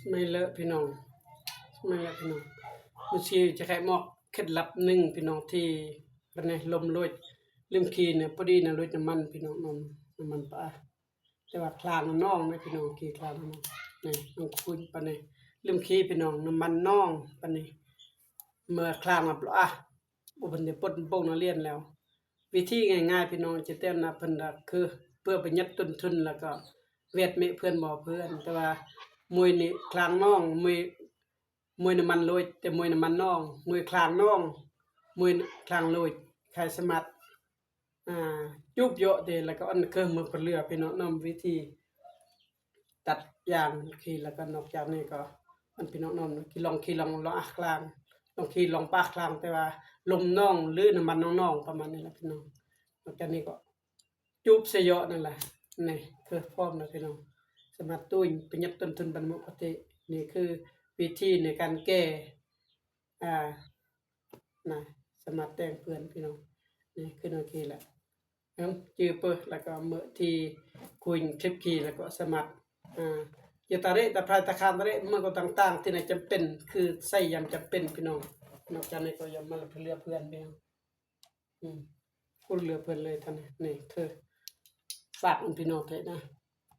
ໄມ່ເລີະພີ່ນ້ອງ ໄມ່ເລີະພີ່ນ້ອງ. ມື້ຊີ້ຈະໃຫ້ບອກເຄັດລັບໜຶ່ງພີ່ນ້ອງ ທີ່ອັນນີ້ລົມລົດ ລືມຂີ່ນະ ພໍດີນະ ລົດນ້ຳມັນພີ່ນ້ອງ ນ້ຳ ນ້ຳມັນປາ ແຕ່ວ່າຄລາງນອງເດ້ພີ່ນ້ອງ ຂີ່ຄລາງນອງ ນີ້ນ້ອງຄຸນປານນີ້ ລືມຂີ່ພີ່ນ້ອງ ນ້ຳມັນນອງປານນີ້ ເມື່ອຄລາງມາປະອາ ບໍ່ເພິ່ນໄດ້ປົດໂປ່ງນັກຮຽນແລ້ວ. ວິທີງ່າຍໆ ພີ່ນ້ອງ ຈະແຕ່ນະເພິ່ນກໍຄືເພື່ອປະຢັດຕົ້ນທຶນ ແລ້ວກໍແວດເມະເພື່ອນບໍ່ເພື່ອນ ແຕ່ວ່າມວຍນີ້ຄລາງນອງ ມວຍ ມວຍນ້ຳມັນໂລດ ແຕ່ມວຍນ້ຳມັນນອງ ມວຍຄລາງນອງ ມວຍຄລາງໂລດ ຂາຍສະໝັດ ອ່າ ຈູບເຍາະເດ ແລ້ວກໍອັນເຄີມມືເຫຼືອ ພີ່ນ້ອງນຳວິທີ ຕັດຢ່າງຂີ່ ແລ້ວກໍນອກຈາກນີ້ກໍ ອັນ ພີ່ນ້ອງນຳ ຂີ່ລອງ ຂີ່ລອງ ລອງອາຄລາງ ລອງຂີ່ລອງປາຄລາງ ແຕ່ວ່າລົມນອງ ຫຼື ນ້ຳມັນນອງໆ ປະມານນີ້ແຫຼະພີ່ນ້ອງ. ນອກຈາກນີ້ກໍຈູບໃສ່ເຍາະນັ້ນແຫຼະ ນີ້ຄືພ້ອມແລ້ວພີ່ນ້ອງ ສາມາດຕຸ້ຍປະຢັດຕົ້ນທຶນບັນມຸປະຕິ ນີ້ຄືວິທີໃນການແກ້ ອ່າ ນະ ສາມາດແຕ່ງເພື່ອນພີ່ນ້ອງ ນີ້ຄືໂອເຄແຫຼະ ເອີ ຈື່ເປີ ແລ້ວກໍເມື່ອທີ່ຄຸນຄລິບຂີ່ ແລ້ວກໍສາມາດ ອ່າ ເກຍຕາເຣ ຕາພາຍ ຕາຄານຕາເຣ ມັນກໍຕ່າງໆ ທີ່ໃນຈຳເປັນ ຄືໃຊ້ຍາມຈຳເປັນພີ່ນ້ອງ. ນອກຈາກນີ້ກໍຢ່າມາເຫຼືອເພື່ອນພີ່ນ້ອງ ອືມ ເຫຼືອເພື່ອນເລີຍທ່ານ ນີ້ຄືຝາກນຳພີ່ນ້ອງເທະນະ